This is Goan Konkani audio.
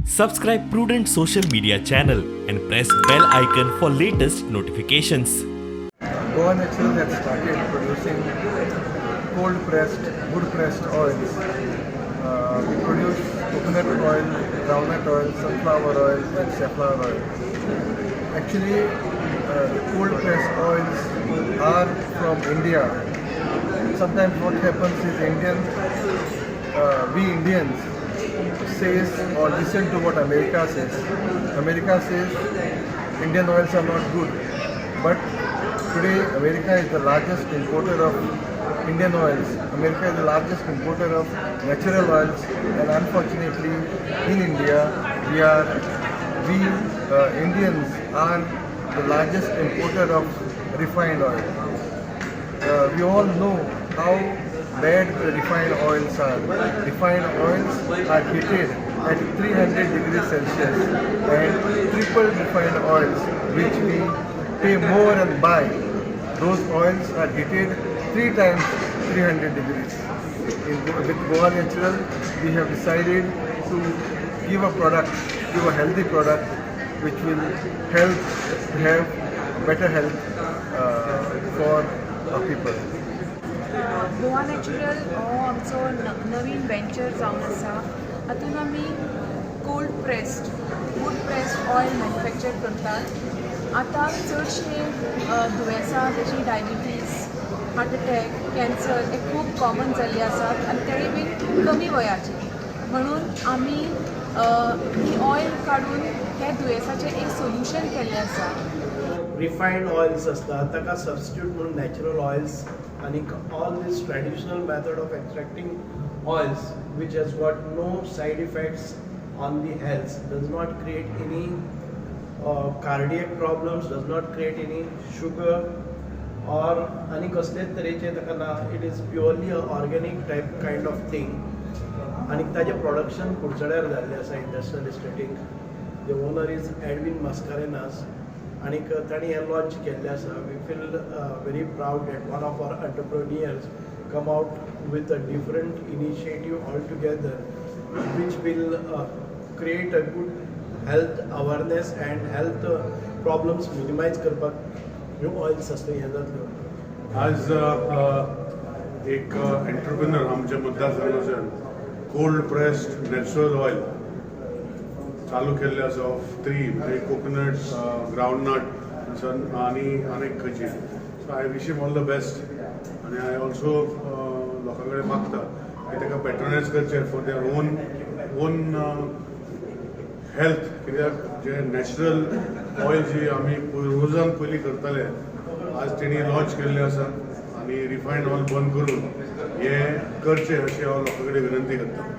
Subscribe Prudent social media channel and press bell icon for latest notifications. Goa Natural has started producing cold pressed, wood pressed oils. We produce coconut oil, groundnut oil, sunflower oil, and safflower oil. Actually, the cold pressed oils are from India. Sometimes what happens is we Indians says or listen to what America says. America says Indian oils are not good, but today America is the largest importer of Indian oils. America is the largest importer of natural oils, and unfortunately, in India, we Indians are the largest importer of refined oil. We all know how bad refined oils are. Refined oils are heated at 300 degrees Celsius, and triple refined oils, which we pay more and buy, those oils are heated three times 300 degrees. With Goa Natural, we have decided to give a product, give a healthy product, which will help to have better health for our people. Goa natural हो आमचो नवीन वेंचर जावन आसा. हातून आमी cold pressed, wood pressed oil manufacture करतात. आतां चडशे दुयेंसां जशीं डायबिटीज, हार्ट अटॅक, कॅन्सर हे खूब कॉमन जाल्ले आसात आनी तेय बीन कमी वयाचे. म्हणून आमी ही ऑयल काडून हे दुयेंसाचें एक सोल्युशन केल्लें आसा. रिफायंड ऑयल्स आसता, ताका सबस्टिट्यूट म्हणून नॅचरल ऑयल्स आनी all this traditional method of extracting oils, which has got no side effects on the health, does not create any cardiac problems, does not create any sugar or आनी कसलेच तरेचे ताका ना. It is purely a organic type kind of thing. आनी ताजें प्रोडक्शन कुडचड्यार जाल्लें आसा, industrial इस्टेटीक. The owner is Edwin Mascarenhas आनीक तांणी हें लॉन्च केल्लें आसा. We feel very proud that one of our entrepreneurs come out with a different initiative altogether, which will create a good health awareness and health problems minimize करपाक ह्यो ऑयल्स आसता हें जातल्यो. आज एक एंटरप्रिनर आमच्या मतदारसंघाच्यान कोल्ड प्रेस्ड नॅचरल ऑयल चालू केल्ले आसा, ऑफ थ्री, म्हणजे कोकोनट, ग्रावंडनट आनी आनीक खंयची. So I wish him all the best आनी I also लोकां कडेन मागता की ताका पेट्रोनायज करचें for their own health, कित्याक जे नॅचरल ऑयल जी आमी पुर्वजान पयलीं करताले, आज तेणी लॉन्च केल्लें आसा आनी रिफायंड ऑयल बंद करून हें करचें अशें हांव लोकां कडेन विनंती करतां.